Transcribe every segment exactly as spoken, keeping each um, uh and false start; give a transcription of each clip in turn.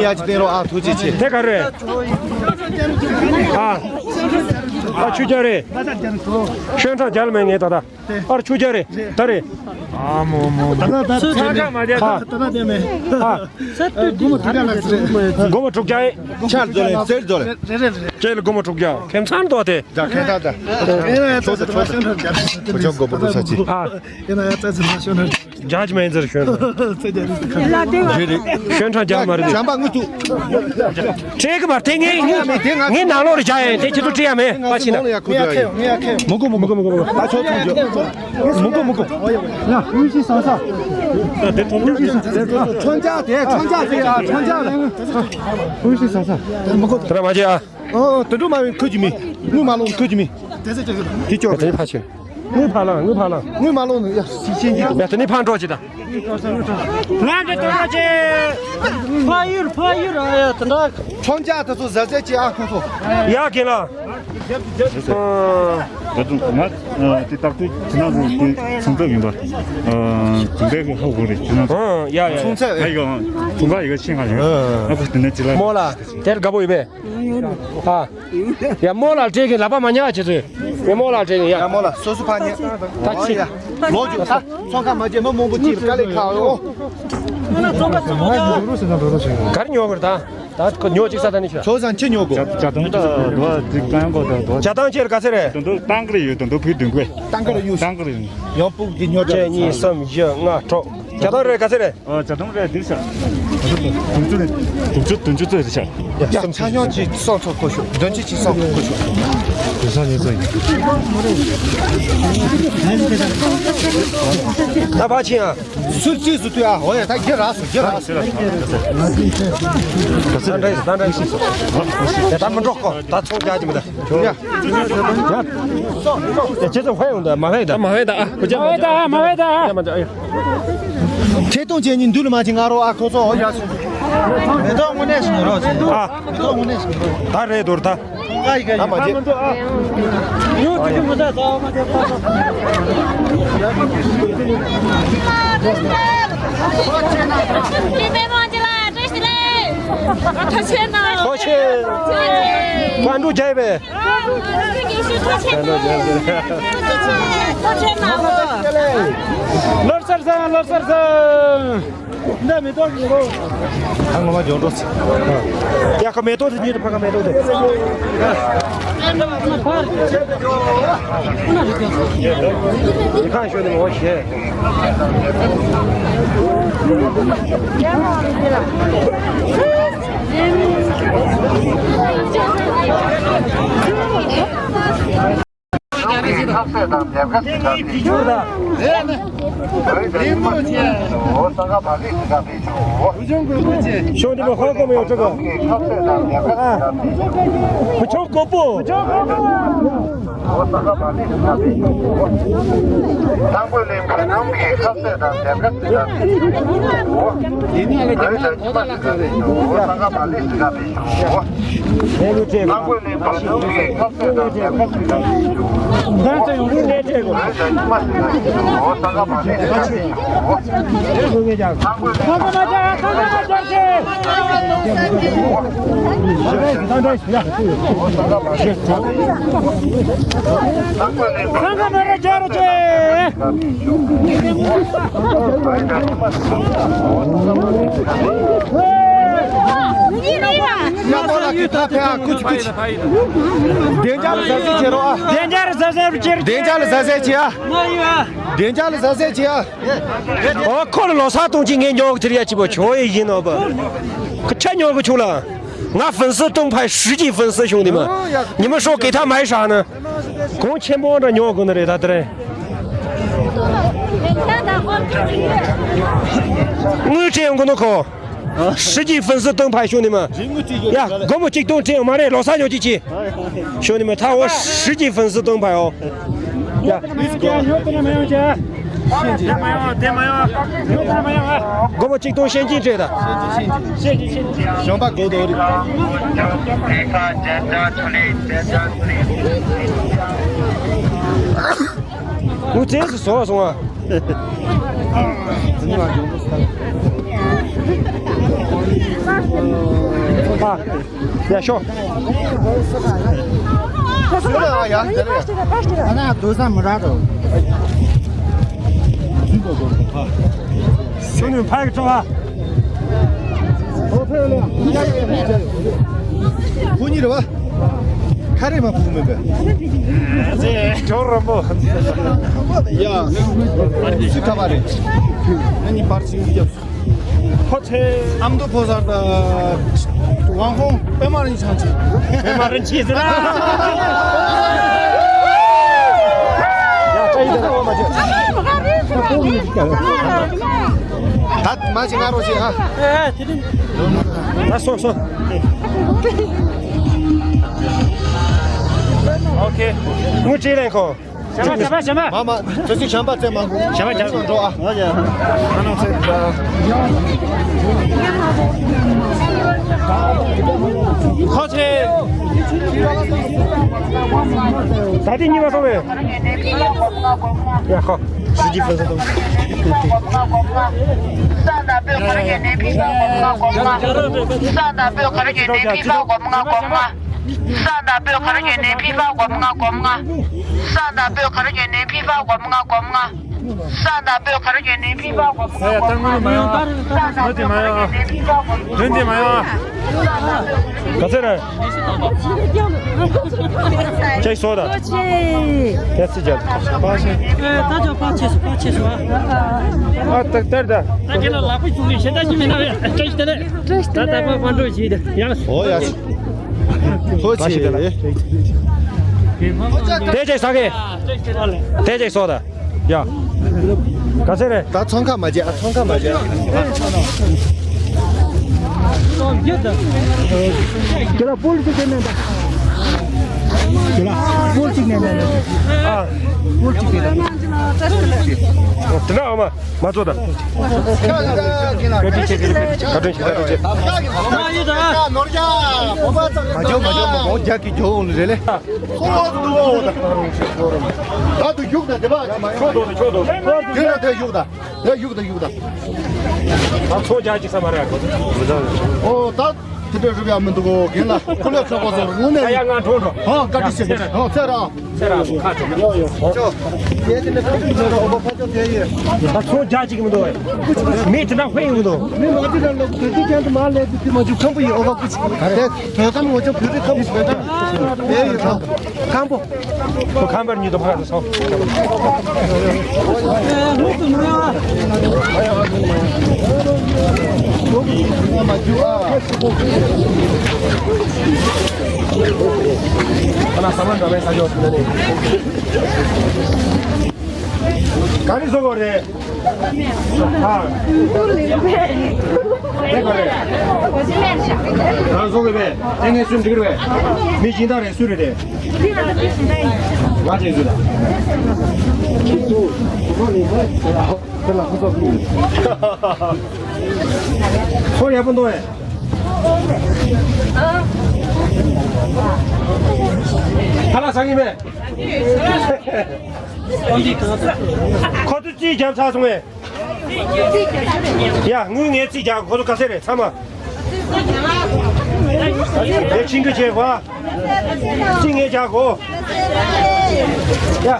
ཡ་ཅི་བསྟན་རོགས་ཨ། ཐུགས་རྗེ་ཆེ། དེ་ག་རེད། ཨ། ཨ་ཆུ་རྒྱ་རེད། ཤོན་ཁྲག་རྒྱལ་མེད་ངས་ད་ལྟ། ཨར་ཆུ་རྒྱ་རེད་ད་རེད། ཨ་མོ་མོ་མོ། ད་ད་ད་ད་ད་ད་མ་རྒྱལ་ད། ད་ད་དེ་མེད། ཨ། སྒོར་མོ་དྲུག་བརྒྱ་ལགས་རེད། སྒོར་མོ་དྲུག་བརྒྱ་ཨེ། ཆར་རྫོ་ལེ་སེར་རྫོ་ལེ། རེད་རེད་རེད། ཁྱེད་ལ་སྒོར་མོ་དྲུག་བརྒྱ་ཁྱད་མཚར་འདུག་དེ། ད་ཁྱད་ད་ད། ཨེ་ན་ཡ་ད་ད་ད་ཤོན་ཁྲག་རྒྱལ་མེད། ཁོ་ཅག་མགོ་པོ་འདུག་ས་ཅི། ཨ། ཨེ་ན་ཡ་ད་ད་ད་ཤོན་ཁྲག་རྒྱལ་མེད་ཟེར་ཤོན། ཚེ་རྒྱལ་རེད། ཤོན་ཁྲག་རྒྱལ་མ་རེད། བྱམས་པ་དངོས་ཐུག་སྤྲད་གི་མ་སྤྲད། ངས་ངས་ནང་ལོགས་རེ་བྱ་ཡ་དེ་ཁྱེད་ཚོ་སྤྲད་ཡ་མེད་པ་ཕྱིན་ན། མི་གོ་མི་གོ་མི་གོ་མི་གོ། ད་ཆོག་ཆོག་ཆོག་མི་གོ་མི་གོ། ཡ་དངོས་གཞི་བཟང་ས། དངོས་གཞི་བཟང་ས། ཁྲོམ་ཆ་དེ་ཁྲོམ་ཆ་དེ་ཨ་ཁྲོམ་ཆ་ལ། དངོས་གཞི་བཟང་ས། མི་གོ། དེ་འདྲ་མ་བྱེད་ཨ། ཨོ་ཨོ་དེ་འདྲ་མ་བྱེད། ཁོ་གི་མི་དངུལ་མ་ལོངས། ཁོ་གི་མི་དེ་ཅོག་དེ་ཕ་ཆེ། དངུལ་ཕ་ལང་དངུལ་ཕ་ལང་། དངུལ་མ་ལོངས་ནི་ཡ་ཤི་ཤི་ཡ། དེ་ནི་ཕ་འགྲོ་ཅི་ད། ང་གི་དོ་ཅེ། ཕ་ཡུར་ཕ་ཡུར་ཨ་ཡ་དེ་འདྲ། ཁྲོམ་ཆ་དེ་ཚོ་ཟ་ཟ་ཅི་ཨ་ཁོ་ཚོ། ཡ་གི་ལ། ད་དུང་ང་དེ་ཏག་ཏུ་ཁྱི་ནག་ཚོ་དེ་ཚོང་ཐབས་ཡིན་པ། དེ་འདྲ་གི་ཧ་གོ་རེད་ཁྱི་ནག་ཚོ། ཡ་ཡ། ཚོང་ཚད་ཨ་ཡོ་ཚོང་ཁ་ཡི་ག་ཤེས་ང་ཡོད། ཨ་ཁོ་དེ་ནས་ཅི་ལ། མོ་ལ་དེར་དགའ་པོ་ཡོད་པས། ཨ། ཡ་མོ་ལ་སྤྲད་གི་ལག་པ་མ་ཉག་བྱེད་ཚོད། ཡ་མོ་ལ་སྤྲད་གི་ཡ། ཡ་མོ་ལ་སོ་སོ་ཕ་ཉེ། ད་ཁྱི། ལོ་རྒྱུས་ད་ཚོང་ཁ་མ་བྱེད་མི་མང་པོ་ཅིག་དཀའ་ལས་ཁག་ཡོད། ག་རེ་ཉོ་གི་རེད་ད། ད་ཁོ་ཉོ་གཅིག་ས་ད་ནི་ཤོད། ཚོ་སང་ཁྱི་ཉོ་གོ། ཇ་དང་ད་དོ་ཅིག་གང་གོ་ད་དོ། ཇ་དང་ཁྱེར་ག་ཚེ་རེད། དོ་དོ་ཏང་གི་རེད་ཡོད། དོ་དོ་ཕུད་དུང་གོས། ཏང་གི་རེད་ཡོད། ཏང་གི་རེད་ཡོད། ཡང་ཕུག་གི་ཉོ་ད། གཅིག་གཉིས་གསུམ་བཞི་ལྔ་དྲུག་ཇ་དང་རེད་ག་ཚེ་རེད། ཨ་ཇ་དང་རེད་འདིར་ཤག་དུང་ཅུ་ནས་དུང་ཅུ་དུང་ཅུ་ཙོད་རེད་ཤག་ཡ་ཆ་སྙོམས་ཅིག་སོང་ཚོ་ཁོ་ཤོག་དོན་ཅི་ཅིག་སོང་ཁོ་ཤོག་དེ་སང་ཉིན་ཚོ་ཡིན། ད་ཕ་ཆེན་ཨ། སུ་རྩིས་སུ་ཐུ་ཨ། འོ་ཡ་ད་རྒྱ་ར་སུ་རྒྱ་ར་སུ། ད་འདྲ་ཡིན་ད་འདྲ་ཡིན་སུ། ད་མི་འགྲོ་ཀོ་ད་ཚོང་རྒྱག་གི་མི་ད། ཡ། ཡ། ཁྱེད་ཚོ་ཧོད་ཡོང་ད་མ་ཧོད་ད། མ་ཧོད་ད་ཨ། མ་ཧོད་ད་ཨ། ཡ་མ་ད་ཨ། ཡ། ཁྱེད་གཏོང་བྱེད་ཉིན་འདུལ་མ་བྱེད་ང་རོ་ཨ་ཁོ་ཚོ་ཨོ་ཡ་སུ། མེ་ཏོག་དངོས་གནས་ཤིག་རོ་ཟེར། ཨ། མེ་ཏོག་དངོས་གནས་ཤིག་རོ། ད་རེད་དོར་ད། ད་མ་བྱེད། ཉོ་ཅི་ཅི་མི་ད་ཚ་བ་མ་བྱེད་པ། ཐོ་ཆེ། ཕན་འབྲུ་རྒྱས་པས། ལོ་གསར་བཟང་ལོ་གསར་བཟང་། འདི་མེ་ཏོག་གི་ལོ། ཨ་ངོ་མ་ཇོ་འགྲོ་སི། ཡ་ཁ་མེ་ཏོག་དེ་གཉིས་དུ་ཕ་ཁ་མེ་ཏོག་དེ། ཁ་ཤོད་དེ་མོ་ཤེ། ཤོང་དེ་མོ་ཧོ་གོ་མེ་ཡོ་ཅོ་གོ། ཨ། བུ་ཆུང་གོ་པོ། བདེ་འཇགས་ལ་གཟབ་གཟབ་བྱེད་རོགས་ཨ། བདེ་འཇགས་ལ་གཟབ་གཟབ་བྱེད་རོགས་ཨ། བདེ་འཇགས་ལ་གཟབ་གཟབ་བྱེད་ཨ། བདེ་འཇགས་ལ་གཟབ་གཟབ་བྱེད་ཨ། ཨོ་ཁོ་ལ་ལོ་གསར་གཏོང་ཅིག་ངས་ཉོ་གི་དེར་ཡ་གཅིག་པོ་ཆོ་ཡི་ཡིན་ནོ་བ། ཁ་ཆ་ཉོ་གི་ཆུང་ལ། ང་粉丝灯牌实际粉丝兄弟们། 你们说给他买啥呢？ གོང་ཆེན་པོ་འདྲ་ཉོ་དགོས་ནི་རེད་ད་དེ་རིང་། དངུལ་སྤྲད་ཡོང་གི་ནོ་ཁོ། 实际粉丝灯牌兄弟们། ཡ་སྒོར་མོ་གཅིག་སྟོང་སྤྲད་ཡོང་མ་རེད་ལོ་གསར་ཉོ་གཅིག་གྱིས། 兄弟们，他我实际粉丝灯牌哦。ཡ། སྒོར་མོ་གཅིག་སྟོང་ཤན་ཅིན་སྤྲད་ད། གཞོན་པ་གོ་དོ་རེད། ངུ་རྩེས་སུ་བཟོ་བ་སོང་ཨ། ཨ། ཡ་ཤོ། ཨ་ན་དུ་ས་མི་ར་རོ། ཤུ་ནུ་ཕ་གི་ཁྲོ་ཨ། ཁོ་གཉིས་རེད་བ། ཁ་རེ་མ་ཕུག་མེད་པས། ཇོ་རོ་མོ། ཡ། སུ་ཁ་བ་རེད། ཨ་ནི་པར་ཆིང་རྒྱབ། ཁོ་ཚེ། ཨ་མདོ་ཕོ་གསར་དང་། ཝང་ཧོང་པད་མ་རིན་ཆང་ཆེ། པད་མ་རིན་ཆེ་ཟེར་ན། ཡ་ད་ཡིན་ད་ད་བ་མ་བྱེད། ད་མ་བྱེད་ང་རོ་བྱེད་ཨ། ད་སོ་སོ། ཨོ་ཁེ། ངུ་ཅི་ལེན་ཁོ། ཞབས་པ་ཞབས་པ་ཞབས་པ། མ་མ་ཚེ་ཚིག་ཞབས་པ་ཚེ་མ་གུ་ཞབས་པ་ཞབས་པ་འགྲོ་ཨ། ཨ་ནང་ཚེ། ཁོ་ཚེ། ད་ལྟའི་གཉིས་པ་སོང་བས། ཡ་ཁོ། སི་ཇི་ཕེ་ས་དང་། ས་ན་པོ་ག་ར་གྱེན་ནས་ཕི་ཕ་གོ་མ་གོ་མ། ས་ན་པོ་ག་ར་གྱེན་ནས་ཕི་ཕ་གོ་མ་གོ་མ། ས་ན་པོ་ག་ར་གྱེན་ནས་ཕི་ཕ་གོ་མ་གོ་མ། ས་ན་པོ་ག་ར་གྱེན་ནས་ཕི་ཕ་གོ་མ་གོ་མ། ས་ན་པོ་ག་ར་གྱེན་ནས་ཕི་ཕ་གོ་མ་གོ་མ། ས་ན་པོ་ག་ར་གྱེན་ནས་ཕི་ཕ་གོ་མ་གོ་མ། ས་ན་པོ་ག་ར་གྱེན་ནས་ཕི་ཕ་གོ་མ་གོ་མ། དོན་དེ་མ་ཡོང་། དོན་དེ་མ་ཡོང་། ག་ཚོད་རེད། ཅེག་སོ་ད། ཅེག་སི་ཅག་ད་ཅོ་པ་ཆེ་སོ་པ་ཆེ་སོ་ཨ། ཨ་ཏག་ཏར་ད། ད་ཁྱེད་ལ་ལག་པ་བཙུགས་ནས་ཞེ་དྲག་ཅི་མིན་ན་བས་ཅེག་སི་དེ་ནས། ད་ད་པ་པ་འགྲོ་བྱེད་དེ་ཡང་། ཨོ་ཡ། ཐོ་ཆེ། དེ་ཅེག་ས་གེ། དེ་ཅེག་སོ་ད། ཡ། ག་ཚད་རེད། ད་ཚོང་ཁ་མ་བྱེད་ཨ། ཚོང་ཁ་མ་བྱེད་ཨ། ཁྱེད་ལ་པོལ་གཅིག་ནས་ད། ཁྱེད་ལ་པོལ་གཅིག་ནས་ད། ཨ། པོལ་གཅིག་ནས་ད། དེ་འདྲ་འོ་མ་མ་ཚོ་ད། བཀའ་དྲིན་ཆེ་བཀའ་དྲིན་ཆེ། མ་འཇོག་མ་འཇོག་མ་འོ་རྒྱ་གི་འཇོག་འོང་ལེ་རེད་ལེ། ད་དུ་བཞུགས་ན་དེ་བ། ཆོག་དོ་ཆོག་དོ། དེ་ལ་དེ་བཞུགས་ད། དེ་བཞུགས་ད་བཞུགས་ད། ད་ཚོ་རྒྱག་ཅིག་ས་མ་རེད། ཨོ་ད་དེ་འདྲ་རུབ་ཡ་མི་འདུག་གོ་རྒན་ལགས་ཁོ་ལ་ཁྲག་པ་ཚོ་རུང་ནས། ད་ཡ་ང་གྲོངས་འགྲོ། ཧོ་བཀའ་དྲིན་ཆེ། ཧོ་ཚེ་ར། ཚེ་ར་ཁ་གྲོངས། ཡོ་ཡོ། ཅོ། དེ་དེ་ནས་ཁ་ཐུག་ཚེ་ར་ཨོ་པ་ཕ་ཅོ་དེ་ཡོད། ད་ཚོ་རྒྱག་ཅིག་མི་འདུག་མི་དེ་འདྲ་ཧོན་ཡོང་གི་འདུག་མི་མ་དེ་འདྲ་ལོག་དེ་དེ་ཅན་དུ་མ་ལས་དེ་དེ་མ་བཅུག་ཁམ་བུ་ཡི་ཨོ་པ་ཀུ་ཅིག་དེ། བོད་ཁམས་ངོ་ཅོག་བོད་རིགས་ཁམས་བོད་ཁམས་པོ། ཁམས་པར་ཉིད་དུ་ཕར་སོང་། ཁ་ན་ས་མ་འདྲ་བའི་ས་ཕྱོགས་སུ་ནས། ག་རེ་བཟོ་དགོས་རེད། ཨ། དེ་ག་རེད། རང་བཟོ་དགོས་པས། དེ་ངས་སུན་འགྲིག་རེད། མི་སྦྱིན་བདག་རེད་སུ་རེད་དེ། ང་དེ་སུ་ད། དེ་ལ་ཁོ་ཚོ་ཀུན། ཚོར་ཡག་པོ་འདུག་ཨེ། ཁ་ལག་ཟ་གི་མེད། ཁོ་ཚོ་རྩིས་རྒྱབ་ཚར་སོང་ངས། ཡ་དངུལ་ངས་རྩིས་རྒྱག་ཁོ་ཚོ་ག་ཚད་རེད་ཚང་མ། ངས་ཕྱིན་དྲི་བྱས་གོ། རྩིས་ངས་རྒྱག་གོ། ཡ་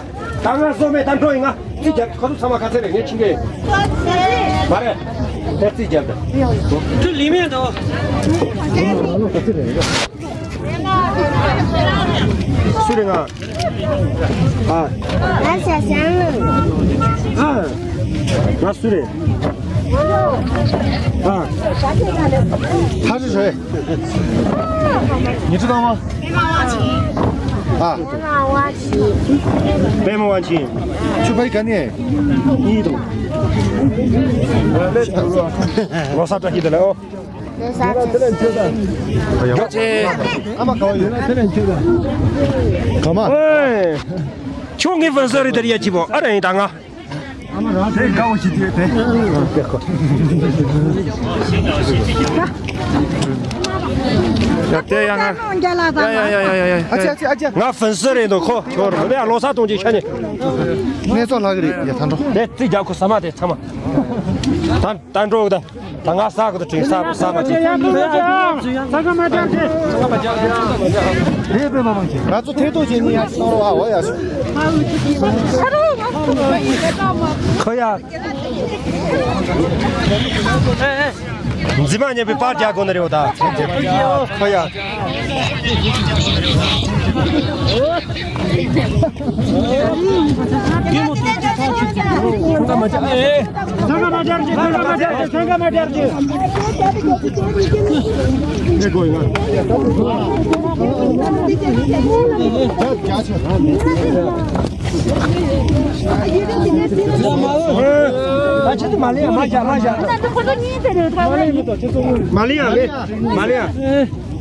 ད་ང་བཟོ་མེད་ད་འགྲོ་ཡིན་ང་རྩིས་རྒྱག་ཁོ་ཚོ་ཚང་མ་ག་ཚད་རེད་ངས་ཕྱིན་དྲི། མ་རེད། དེ་རྩིས་རྒྱབ་དང་། ཁྱོད་ལི་མེད་དོ། སུ་རེད་ང་། ཨ། ང་ཞ་ཞང་ནི། ཨ། ང་སུ་རེད། ཨ། ཧ་ཧྲི་ཧྲི། ཉི་ཁྲི་དང་མ། ཨ། པད་མ་དབང་ཆེན། ཁྱོད་ཕ་ཡི་ག་ནས། གཉིས་དང་། ལོ་གསར་བཀྲ་ཤིས་བདེ་ལེགས་ཨོ། ཡོ་ཆེ། ཨ་མ་ག་བ་ཡོད། ག་མ། ཨེ། ཁྱོད་ངའི་ཕན་སོ་རི་དར་ཡ་ཅི་བོ་ཨ་ར་ཡིན་ད་ང་། ཨ་མ་རང་དེ་དགའ་བོ་ཞིག་དེ་དེ། ཡ་དེ་ཡ་ང་། ཡ་ཡ་ཡ་ཡ་ཡ། ཨ་ཅེ་ཨ་ཅེ་ཨ་ཅེ། ང་ཕན་སོ་རི་འདུག་ཁོ་ཁྱོད་རོ་ལེ་ལོ་ས་གཏོང་ཅིག་ཤ་ཉེ། ནས་ཚོ་ལྷག་གི་རེད་ཡ་ཐང་འགྲོ། དེ་རྩིས་རྒྱག་ཁོ་ས་མ་དེ་ཚང་མ། ད་ད་འགྲོ་གི་ད། ད་ང་ས་གི་དུ་དྲིན་ས་ས་མ་ཆེ། ས་ག་མ་རྒྱབ་ཀྱི། རེད་པས་མ་མང་ཆེ། ང་ཚོ་ཐེ་གཏོགས་བྱེད་ནི་ཡ་ཞིག་གཏོང་རོགས་ཨ། འོ་ཡ་ཞིག་ཁོ་ཡ། འཛིན་མ་ཉན་པའི་པར་རྒྱག་དགོས་ནི་རེད་འོ་ད། ཁོ་ཡ། མ་ལེ་ཡ།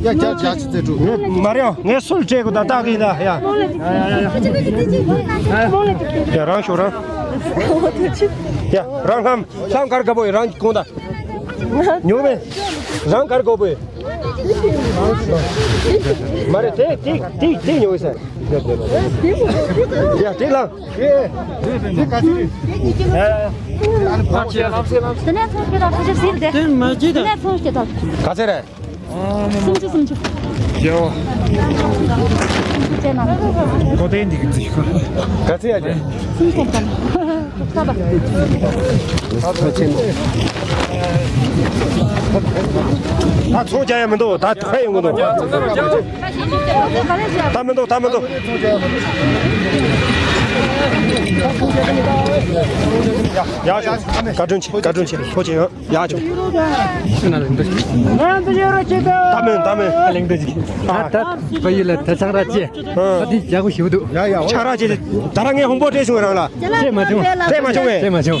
ཡ་རྒྱ་རྒྱ་ཆེ་ཚེ་དྲུག་མ་རེད་ཨ། ངས་སུལ་སྤྲད་གོ་ད་བཏགས་གི་ཡིན་ད་ཡ། ཡ་རང་ཤོག་རང་། ཡ་རང་ལྷམ་ལྷམ་གར་ག་པོ་ཡི་རང་གོང་ད། ཉོ་བས་རང་གར་ག་པོ་ཡི། མ་རེད་དེ་དེ་དེ་དེ་ཉོ་བས་ཟེར། ཡ་དེ་ལ། དེ་ནས་ཚོང་སྐྱེད་དང་ཁ་ཤས་ཟིན་ཏེ། དེ་མ་བརྗེད་དང་། དེ་ནས་ཚོང་སྐྱེད་དང་། ག་ཚད་རེད། སུམ་ཅུ་སུམ་ཅུ། ཡོ། སུམ་ཅུ་བྱས་ན། གོ་དེ་འདི་གི་རྩིས་ཁོ། ག་ཚད་ཡ་ཅེ། སུམ་ཅུ་ཙམ། ཁ་པ། ད་ཚོང་རྒྱག་ཡ་མི་འདུག་ད་ཕ་ཡོང་གི་འདུག་ད་མི་འདུག་ད་མི་འདུག་ཡ་ཡ་བཀའ་དྲིན་ཆེ། བཀའ་དྲིན་ཆེ། ཐུགས་རྗེ་ཆེ་ཡོད། ཡ་ཆོ། ང་ཚོ་ཡོད་རོགས་བྱེད་དོ། ད་མིན་ད་མིན། ལིང་ཏོ་ཅིག་ད་ད་བལ་ཡུལ་ལ་ད་ཆང་རག་ཅེ། ད་དེ་རྒྱག་གོ་ཞིག་འདུག་ཡ་ཡ། ཆང་རག་ཅེ་ད་ར་ངས་ཧོང་པོ་སྤྲད་བྱུང་རང་ལ། སྤྲད་མ་བྱུང་། སྤྲད་མ་བྱུང་བས། སྤྲད་མ་བྱུང་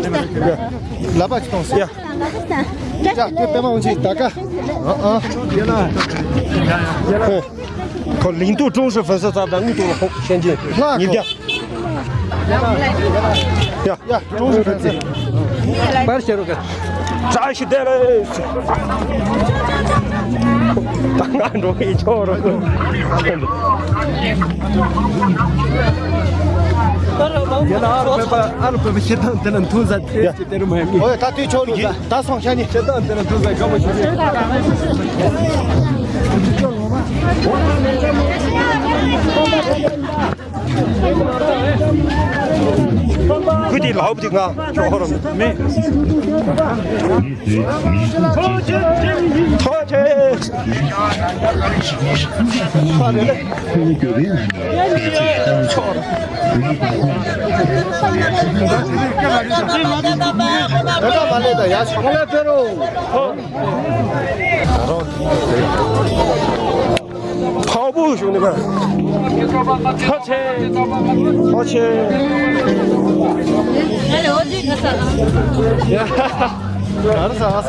བས། ལ་པ་ཅི་གཏོང་སི། ཡ། ཡ་དེ་པད་མ་འོང་ཅིག་ད་ཀ་ཨ་ཨ། ཡ་ལ། ཡ་ལ། ཁོ་ལིང་ཏོ་ཀྲུང་ཧྲི་ཧྥུན་སི་ཙབ་དང་དངུལ་ཏོ་ལ་ཧོག་ཤན་ཅིན་ལྷ་ཉིས་ཁོ་བརྒྱ། ཡ། ཡ་ཀྲུང་ཧྲི་ཧྥུན་སི། པར་ཤེ་རུ་ཀ་བཀྲ་ཤིས་བདེ་ལེགས། ད་ང་འགྲོ་གི་ཆོག་རོགས། ཡ་ལ་ཨ་རུ་པེ་པ་ཨ་རུ་པེ་པ་ཤེ་ཐང་དེ་ལ་འཐུང་ཟ་དེ་ཡ། དེ་རུ་མ་ཡ་མི། ཨོ་ཡ་ད་དུས་ཆོག་རུ་གི་ད་སོང་ཤ་ཉི་ཤེ་ཐང་དེ་ལ་འཐུང་ཟ་དགའ་པོ་ཞིག་ཁུ་དེ་ལའོ་བུ་དེ་ང་ཁྱོ་ཧོ་རོ་མེ། ཐོ་ཆེ། ཕག་པོ་བཞུགས་ནས་མ། ཐོ་ཆེ། ཐོ་ཆེ། ཡ། ག་རེ་ཟ་ག་ཟ།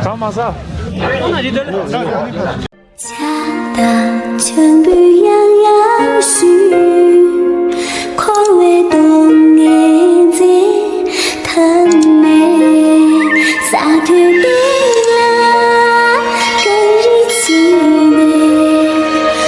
ག་མ་ཟ། ཆགས་དང་ཆང་བུ་